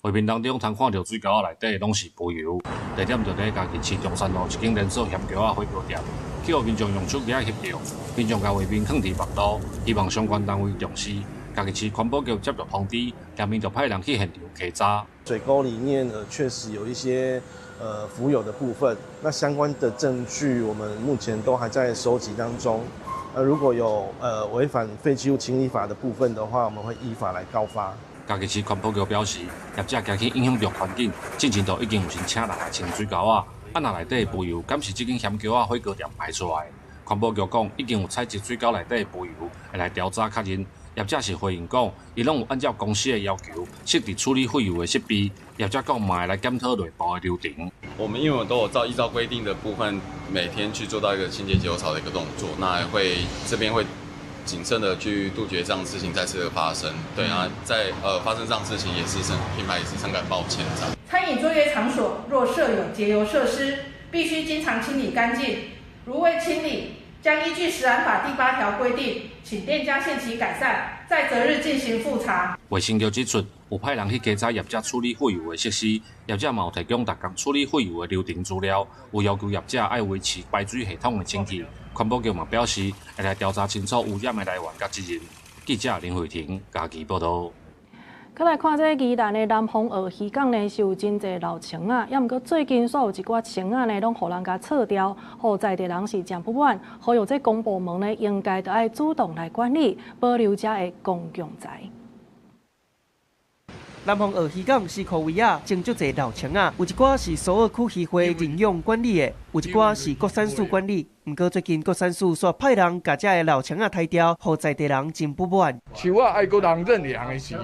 S25: 畫面當中，通看著水溝仔內底攏是浮油。地點就佇嘉義市中山路一間連鎖鹹橋仔火鍋店，去予民眾用手機仔翕著，民眾共畫面放佇網路，希望相關單位重視。嘉義市環保局接著通知，下面就派人去現場稽查。
S30: 水溝裡面確實有一些浮油的部分，那相關的證據我們目前都還在收集當中。如果有違反廢棄物清理法的部分的話，我們會依法來告發。
S25: 嘉義市環保局表示，業者驚去影響著環境，進前就已經有先請人來清水溝仔。啊，若內底浮油，敢是這間鹹橋仔火鍋店排出來？環保局講，已經有採集水溝內底浮油，會來調查確認。業者是回應講，伊攏有按照公司的要求設置處理廢油的設備。業者講嘛會來檢討內部的流程。
S12: 我們因為都有照依照規定的部分，每天去做到一個清潔節油槽的一個動作，那會這邊會謹慎的去杜絕這樣事情再次的發生。對啊，在發生這樣事情也是深品牌也是深感抱歉。
S4: 餐飲作業場所若設有節油設施，必須經常清理乾淨，如未清理，將依據食安法第8條規定，請店家限期改善，在擇日進行複查。
S25: 衛生局指出，有派人去稽查業者處理廢油的設施，業者嘛有提供逐工處理廢油的流程資料，有要求業者愛維持排水系統的清潔。環保局嘛表示，會來調查清楚污染的來源佮責任。記者林慧婷嘉義報導。
S1: 閣來看這宜蘭的南豐澳漁港呢，是有真濟老蟳仔，猶毋過最近煞有一寡蟳仔呢，攏予人共剉掉，予在地人是誠不滿。呼籲這公部門呢，應該著愛主動來管理，保留遮的公共財。
S18: 南豐澳漁港是箍圍仔，種足濟老蟳仔，有一寡是蘇澳區漁會認養管理的，有一寡是國產署管理。毋過最近國產署煞派人共遮的老蟳仔刣掉，予在地人真不滿。
S5: 樹仔愛閣人認養的時，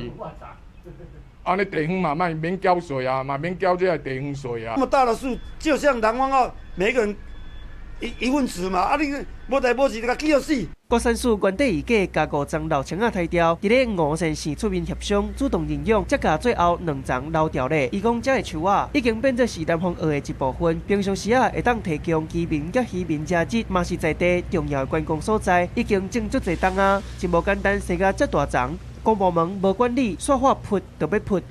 S5: 按呢地方嘛，莫免繳稅啊，嘛免繳這个地方稅啊。
S28: 那麼大的樹，就像南方澳，每個人一份子嘛，啊你無代無誌就共锯予死。
S18: 國產署原底預計共5叢老蟳仔刣掉，佇咧吳先生出面協商，主動認養，才共最後2叢留掉咧。伊講，遮的樹仔已經變做是南方澳的一部分，平常時仔會當提供居民佮漁民食日，嘛是在地重要的觀光所在。已經種足濟冬啊，真無簡單，生甲遮大叢，公部門無管理，煞話噗就欲噗。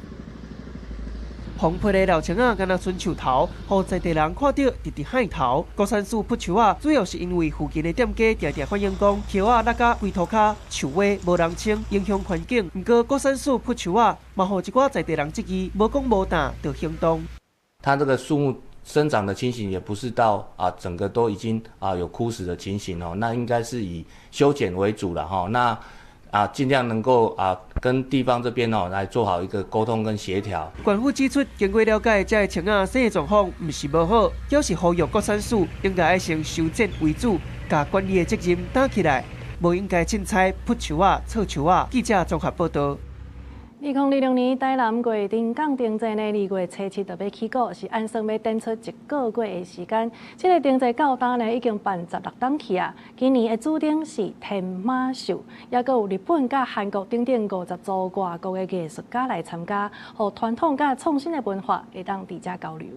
S18: 紅皮的老蟳仔，敢若賰樹頭，予在地人看著直直害頭。國產署噗樹仔，主要是因為附近的店家定定反映講，葉仔落甲規塗跤，樹尾無人清，影響環境。毋過國產署噗樹仔，嘛予一寡在地人質疑，無講無膽就行動。
S6: 它這個樹木生長的情形，也不是到整個都已經有枯死的情形哦，那應該是以修剪為主了哈。那盡量能夠跟地方這邊哦來做好一個溝通跟協調。
S18: 縣府指出，經過了解，這个蟳仔生的狀況毋是無好，表示呼籲國產署應該愛先修剪為主，共管理的責任擔起來，無應該凊彩噗樹仔、剉樹仔。記者綜合報導。
S1: 2026年台南月燈港燈節呢，2月初7就欲起鼓，是按算欲展出一個月的時間。這个燈節到今呢，已經辦16冬去啊。今年的主燈是天馬獸，猶閣有日本佮韓國等等50組外國的藝術家來參加，予傳統佮創新的文化會當佇遮交流。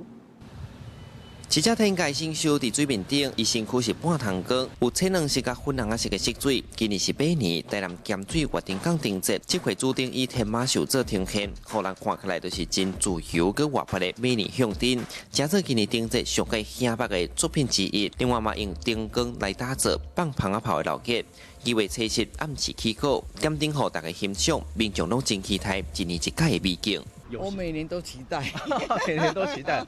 S7: 這隻天界神獸佇水面頂，伊身軀是半透光，有淺藍色佮粉紅仔色的色水。今年是馬年，台南鹹水月燈港燈節，這回主燈以天馬獸做呈現，予人看起來就是真自由閣活潑的馬年象徵，成做今年燈節上蓋顯目的作品之一。另外嘛，用燈光來打造放蜂仔炮的鬧熱。2月初7暗時起鼓，點燈予大家欣賞，民眾攏真期待一年一屆的美景。
S8: 我每年都期待，
S9: 每年都期待，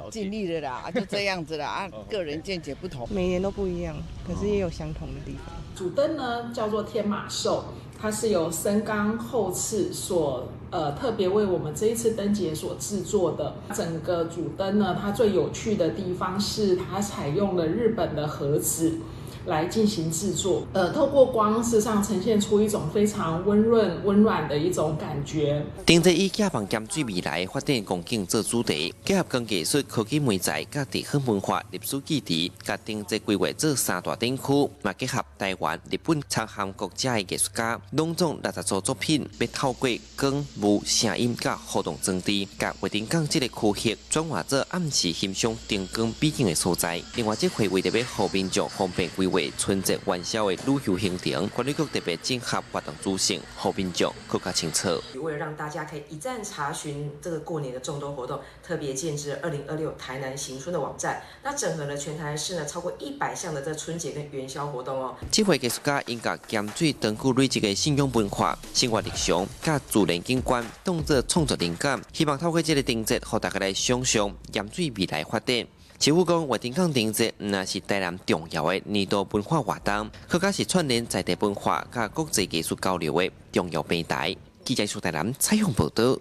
S8: 盡力了啦，就這樣子啦，啊，個人見解不同，
S10: 每年都不一樣，可是也有相同的地方。
S11: 主燈呢叫做天馬獸，它是由森岡厚次所特別為我們這一次燈節所製作的。整個主燈呢，它最有趣的地方是它採用了日本的盒子來進行製作，透過光事實上呈現出一種非常溫潤、溫暖的一種感覺。
S7: 燈節以寄放鹹水未來發展光景做主題，結合光藝術、科技媒材、佮地方文化、歷史記憶，共燈節規劃做3大展區，嘛結合台灣、日本、韓國遮的藝術家，攏總60組作品，欲透過光、霧、聲音佮互動裝置，共月燈港這个區域轉化做暗時欣賞燈光美景的所在。另外，這回為著欲予民眾方便規劃春節元宵的旅遊行程，管理局特別整合活動資訊，予民眾閣較清楚。
S23: 為了讓大家可以一站查詢這個過年的眾多活動，特別建置2026台南行春的網站，那整合了全台市呢超過100項的這春節跟元宵活動哦。
S7: 這回藝術家𪜶共鹹水長久累積的信仰文化、生活日常、佮自然景觀，當作創作靈感，希望透過這个燈節，予大家來想象鹹水未來發展。市府講，月燈港燈節毋但是台南重要的年度文化活動，閣較是串聯在地文化佮國際藝術交流的重要平台。記者蘇台南採訪報導。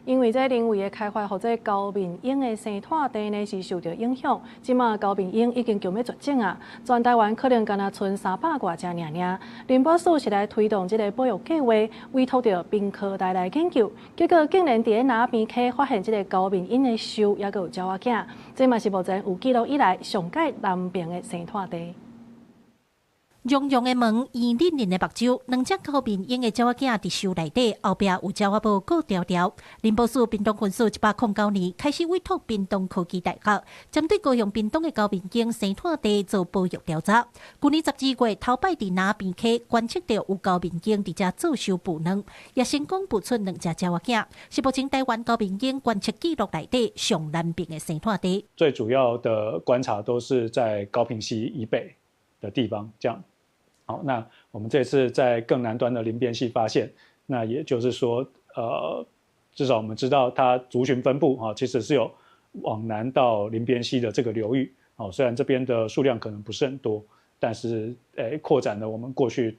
S1: 因為這人為的開發，予這高面鷹的生態地呢是受著影響。這馬高面鷹已經強欲絕種啊！全台灣可能干焦賰300外隻爾爾。林寶署是來推動這个保育計劃，委託著屏科大來研究，結果竟然佇咧林邊溪發現這个高面鷹的鏽，猶閣有鳥仔囝。這嘛是目前有記錄以來上蓋南爿的生態地。
S2: 絨絨的毛，圓淋淋的目睭，兩隻高面鷹的鳥仔囝佇鏽內底，後壁有鳥仔母顧牢牢。林寶署屏東分署109年開始委託屏東科技大學，針對高雄屏東的高面鷹生態地做保育調查。舊年12月，頭擺佇林邊溪觀測著有高面鷹佇遮做鏽孵卵，也成功孵出兩隻鳥仔囝，是目前台灣高面鷹觀測記錄內底上南爿的生態地。
S3: 最主要的觀察都是在高屏溪以北的地方，這樣。好，那我們這次在更南端的林邊溪發現，那也就是說，至少我們知道它族群分布啊，其實是有往南到林邊溪的這個流域。哦，雖然這邊的數量可能不是很多，但是擴展了我們過去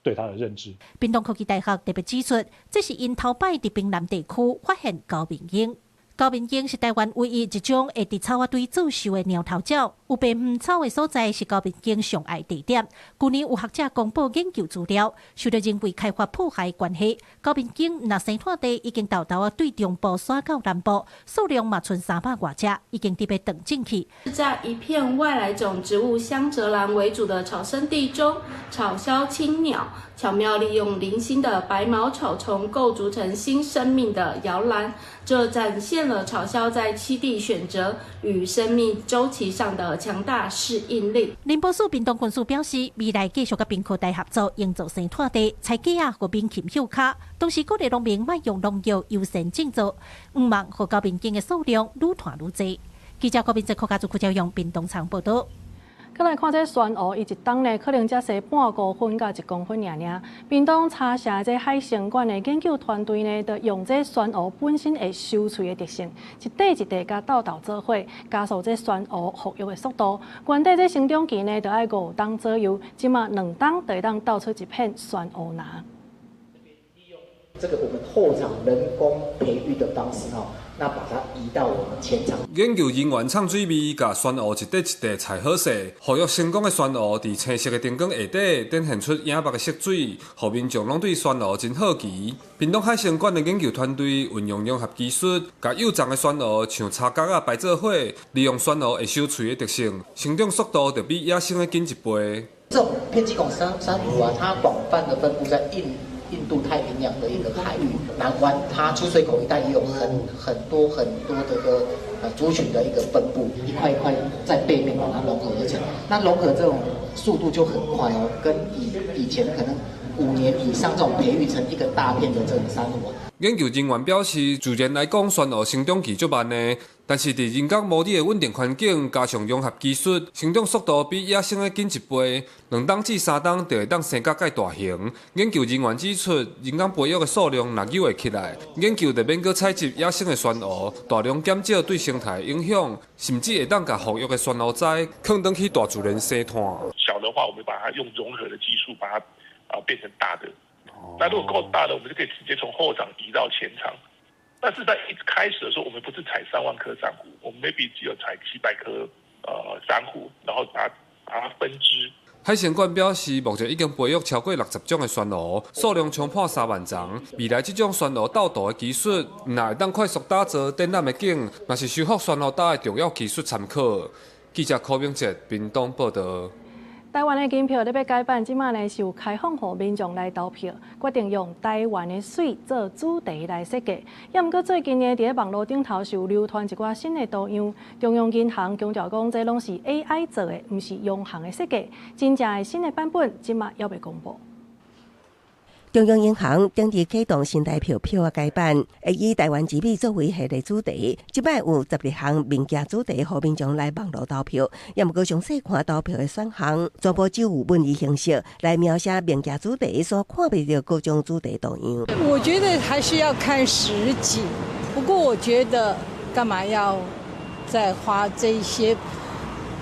S3: 對它的認知。
S2: 屏東科技大學特別指出，這是𪜶頭擺佇屏南地區發現高面鷹。高面鷹是台灣唯一一種會佇草仔堆做鏽的貓頭鳥，有白雲草的所在是高面鷹上愛地點。舊年有學者公布研究資料，受著人為開發破壞關係，高面鷹若生態地已經沓沓仔對中部徙到南部，數量嘛賰300外隻，已經佇欲斷種去。
S9: 在一片外來種植物香澤蘭為主的草生地中，草鴞青鳥巧妙利用零星的白茅草叢構築成新生命的搖籃，這展現了草鴞在棲地選擇與生命週期上的強大適應力。
S2: 林寶署屏東分署表示，未來繼續佮屏科大合作，營造生態地，採雞仔予猛禽歇跤，同時鼓勵農民莫用農藥優先種植，毋望予高面鷹的數量愈湠愈濟。記者郭明哲、柯家祖、柯朝陽屏東場報導。
S1: 閣來看這珊瑚，伊一冬呢可能才生半公分到1公分爾爾。屏東茶社這海生館的研究團隊呢，就用這珊瑚本身會收喙的特性，一塊一塊共鬥鬥做伙，加速這珊瑚復育的速度。原底這成長期呢，著愛5冬左右，這馬2冬就會當鬥出一片珊瑚林。
S13: 這個我們後場人工培育的方式哈，那把它移到我們前場。
S14: 研究人員藏水味，共珊瑚一塊一塊裁好勢，復育成功的珊瑚佇青色的燈光下底，展現出影目的色水，予民眾攏對珊瑚真好奇。屏東海生館的研究團隊運用融合技術，共幼叢的珊瑚像柴角仔排做伙，利用珊瑚會收喙的特性，成長速度就比野生的緊一倍。
S13: 這種片脊孔珊瑚啊，它廣泛的分布在印度太平洋的一個海域，南灣它出水口一帶也有很多很多的個族群的一個分布，一塊一塊在背面把它融合而成。那融合這種速度就很快哦，跟以前可能5年以上這種培育成一個大片的這種珊瑚。
S14: 研究人員表示，自然來講，珊瑚成長期足慢的，但是佇人工模擬的穩定環境，加上融合技術，成長速度比野生的緊一倍，2冬至3冬就會當生甲蓋大型。研究人員指出，人工培育的數量若扭會起來，研究就免閣採集野生的珊瑚，大量減少對生態影響，甚至會當共復育的珊瑚栽囥轉去大自然生態。
S15: 小的話，我們把它用融合的技術，把它變成大的。那如果夠大的，我們就可以直接從後場移到前場。但是在一開始的時候，我們不是採3萬顆珊瑚，我們 maybe 只有採700顆珊瑚，然後把它分支。
S14: 海生館表示，目前已經培育超過60種的珊瑚，數量衝破3萬叢。未來這種珊瑚鬥圖的技術，毋但會當快速打造展覽的景，嘛是修復珊瑚礁的重要技術參考。記者柯明哲屏東報導。
S1: 台灣的金票咧欲改版，這馬呢是有開放予民眾來投票，決定用台灣的水做主題來設計。也毋過最近呢，佇咧網路頂頭是有流傳一寡新的圖樣，中央銀行強調講，這攏是 AI 做的，毋是央行的設計。真正的新的版本，這馬猶未公布。
S16: 中央銀行頂日啟動新台票票仔改版，會以台灣之美作為系列主題。這擺有12項物件主題，予民眾來網路投票。也毋過詳細看投票的選項，全部只有文字形式來描寫物件主題，所看袂著各種主題圖樣。
S17: 我覺得還是要看實景，不過我覺得幹嘛要再花這些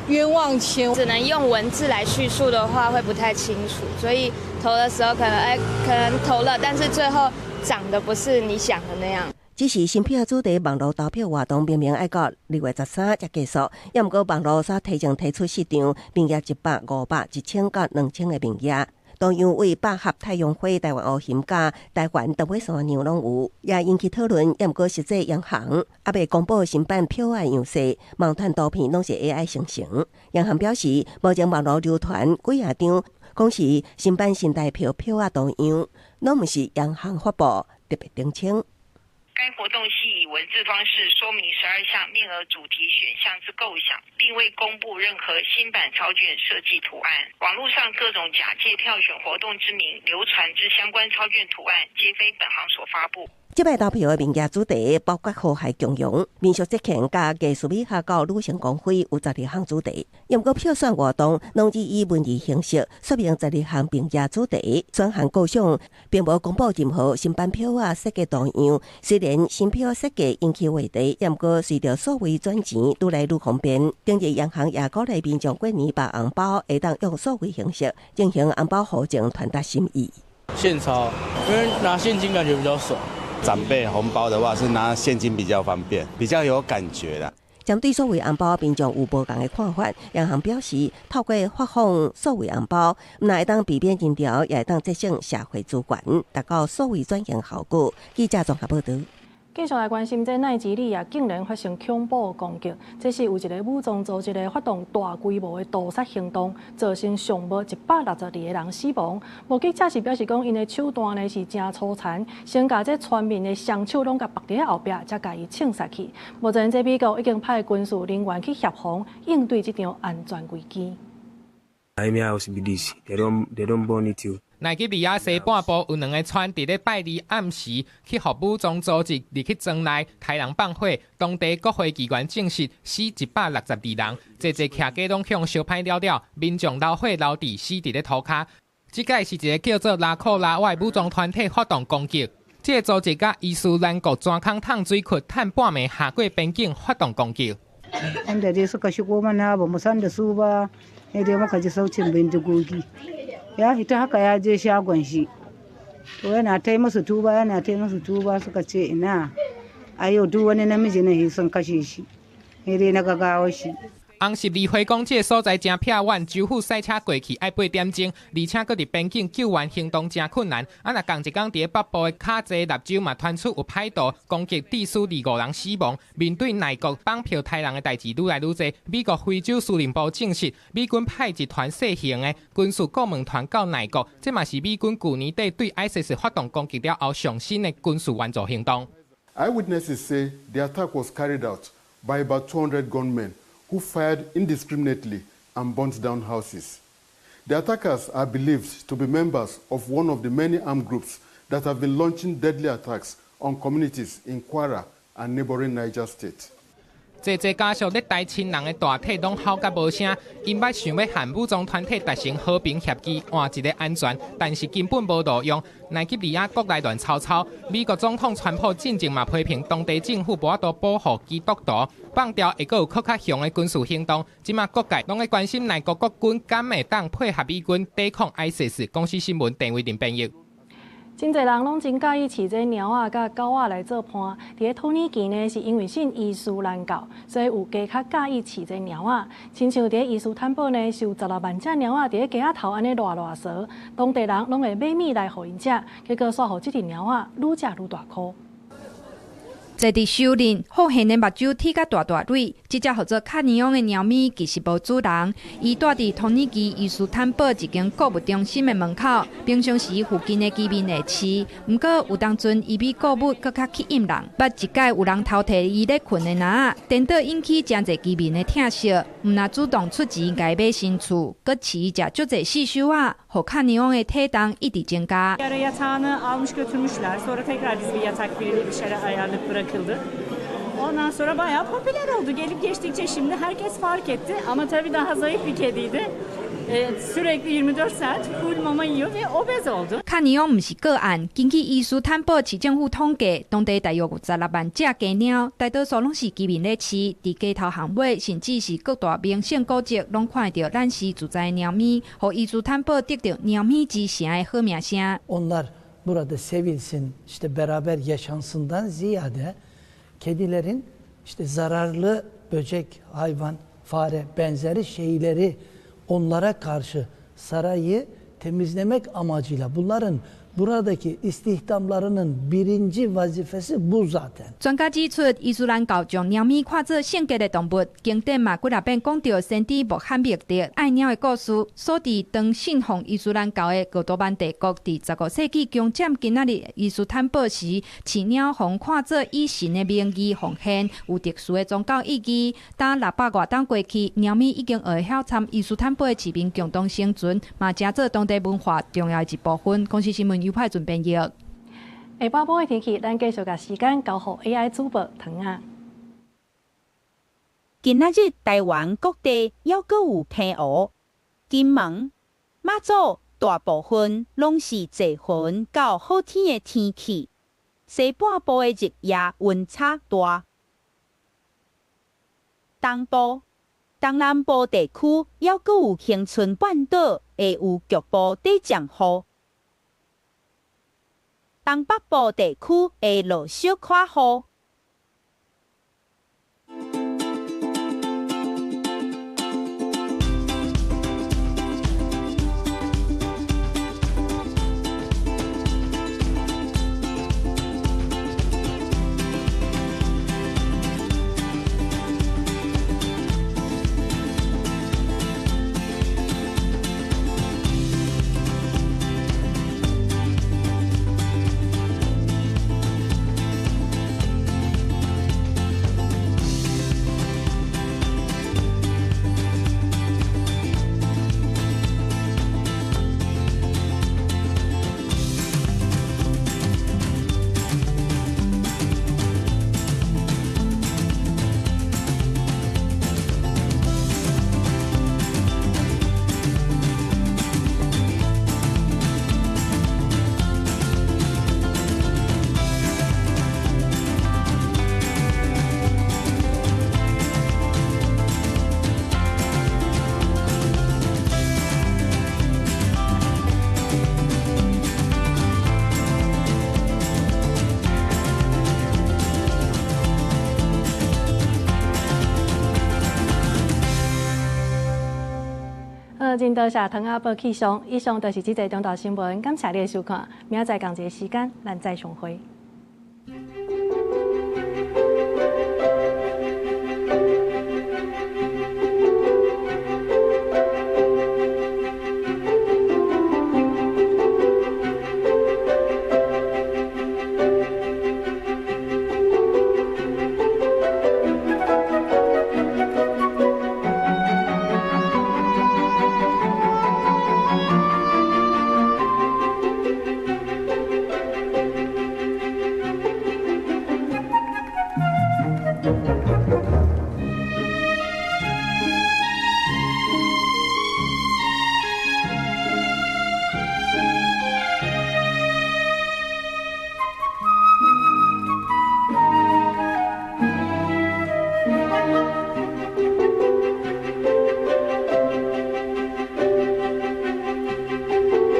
S17: 冤枉錢？
S26: 只能用文字來敘述的話，會不太清楚，所以投的時候可能可能投了，但是最後長得不是你想的那樣。
S16: 只是新票主題網路投票活動明明愛到2月13才結束，也毋過網路煞提前提出四張，面額100、500、1000佮2000个面額。同樣為百合、太陽花、台灣烏蟳佮台灣長尾山羊攏有，也引起討論。也毋過實際央行猶未公布新版票仔樣式，網傳圖片攏是 AI 生成。央行表示，目前網路流傳幾仔張，講是新版新台票票仔圖樣，攏毋是央行發布，特別澄清。
S4: 該活動係以文字方式說明12項面額主題選項之構想，並未公布任何新版鈔券設計圖案。網絡上各種假借票選活動之名流傳之相關鈔券圖案，皆非本行所發布。
S16: 這擺投票的面額主題包括和諧共融、民俗節慶、佮藝術美學佮女性光輝，有12項主題。毋過票選活動攏只以文字形式說明12項面額主題，選項構想並無公布任何新版票仔設計圖樣。雖然新票設計引起話題，毋過隨著數位轉錢愈來愈方便，頂日央行也鼓勵民眾過年包紅包，會當用數位形式進行紅包互贈，傳達心意。
S12: 現鈔，因為拿現金感覺比較爽。
S19: 長輩紅包的話是拿現金比較方便，比較有感覺啦。
S16: 針對數位紅包，民眾有無仝的看法。央行表示，透過發放數位紅包，毋但會當避免人潮，也會當節省社會資源，達到數位轉型效果。記者綜合報導。
S1: 繼續來關心，這奈及利亞竟然發生恐怖攻擊，這是有一个武裝組織咧發動大規模的屠殺行動，造成上無162個人死亡。目擊者是表示講，𪜶的手段呢是誠粗殘，先共這村民的雙手攏共縛佇咧後壁，才共伊槍殺去。目前這美國已經派軍事人員去協防，應對這場安全危機。
S20: 奈及利亞西半部有兩个村，佇咧拜二暗時去予武裝組織入去莊內刣人放火，當地國會議員證實死162人，濟濟徛家攏予燒歹了了，民眾流血流地死佇咧塗跤。這擺是一个叫做拉庫拉瓦的武裝團體發動攻擊，這个組織佮伊斯蘭國專空淌水窟趁半暝下過邊境發動攻擊。
S21: Inda dai suka shigo mana ba mu san da su ba, sai dai muka ji sautin bindigogi. Ya fita haka ya je shagon shi. To yana ta musu tuba yana ta musu tuba suka ce ina a yau duk wani namiji ne sun kashe shi. Sai dai na ga gawar shi.
S20: 紅十字會講，這个所在誠僻遠，州府駛車過去愛八點鐘，而且閣佇邊境救援行動誠困難。啊，若仝一工佇咧北部的卡濟納州嘛，傳出有歹徒攻擊致使25人死亡。面對內國綁票刣人的代誌愈來愈濟，美國非洲司令部證實，美軍派一團細型的軍事顧問團到內國，這嘛是美軍舊年底對 ISIS 發動攻擊了後上新的軍事援助行動。
S22: Eyewitnesses say the attack was carried out by about 200 gunmen who fired indiscriminately and burnt down houses. The attackers are believed to be members of one of the many armed groups that have been launching deadly attacks on communities in Kwara and neighboring Niger State.
S20: 濟濟家屬咧刣親人的大體攏吼甲無聲，𪜶捌想欲和武裝團體達成和平協議，換一个安全，但是根本無路用。奈及利亞國內亂糟糟，美國總統川普進前嘛批評當地政府無法度保護基督徒，放調會閣有閣較強的軍事行動。這馬各界攏咧關心內國國軍敢會當配合美軍抵抗 ISIS。公視新聞鄭偉林編譯。
S1: 真濟人攏真佮意飼這貓仔佮狗仔來做伴。佇咧土耳其呢，是因為信伊斯蘭教，所以有加較佮意飼這貓仔。親像佇咧伊斯坦堡呢，是有16萬隻貓仔佇咧街仔頭按呢賴賴趖，當地人攏會買物來予𪜶食，結果煞予這隻貓仔愈食愈大箍。
S24: 坐佇樹林，好現的目睭鐵甲大大蕊，這隻號做卡尼翁的貓咪其實無主人。伊蹛佇土耳其伊斯坦堡一間購物中心的門口，平常時附近的居民會飼。毋過有當陣伊比購物閣較吸引人。捌一擺有人偷提伊咧睏的籃仔，顛倒引起誠濟居民的疼惜。毋若主動出錢共伊買新厝，閣飼伊食足濟細岫仔，予卡尼翁的體重一直增加。
S27: Bir ara yatağını almış götürmüşler. Sonra tekrar biz bir yatak bir şeyler ayarlayıp bırakıldı. Ondan sonra bayağı popüler oldu. Gelip geçtikçe şimdi herkes fark etti. Ama tabii daha zayıf bir kediydi. Sürekli 24 saat full mama yiyor ve obez oldu.
S24: 卡尼翁毋是個案，根據伊斯坦堡市政府統計，當地大約有16萬隻家貓，大多數攏是居民咧飼。佇街頭巷尾，甚至是各大名勝古蹟，攏看會著攬時自在的貓咪，予伊斯坦堡得著貓咪之城的好名聲。
S29: Onlar
S5: Burada sevilsin, işte beraber yaşansından ziyade kedilerin işte zararlı böcek, hayvan, fare benzeri şeyleri onlara karşı sarayı temizlemek amacıyla bunların buradaki istihdamlarının birinci vazifesi bu zaten.
S24: 专家指出，伊斯兰教将猫咪看做圣洁的动物，经典嘛幾若遍講著先知穆罕默德愛貓的故事。所以當信奉伊斯蘭教的鄂圖曼帝國佇15世紀攻佔今仔日伊斯坦堡時，飼貓予看做以神的名義奉獻，有特殊的宗教意義。當600外冬過去，貓咪已經學會曉參伊斯坦堡的市民共同生存，嘛成做當地文化重要的一部分。公視新聞尤派准編譯。
S1: 下半晡的天氣，咱繼續共時間交予 AI 主播唐仔。
S6: 今仔日台灣各地猶閣有天烏、金門、馬祖大部分攏是濟雲到好天的天氣，西半部的日夜溫差大。東部、東南部地區猶閣有恆春半島會有局部短暫雨。東北部地區會落小可雨。
S1: 真多謝唐仔報氣象，以上就是這節中晝新聞，感謝你的收看，明仔載仝一个時間，咱再相會。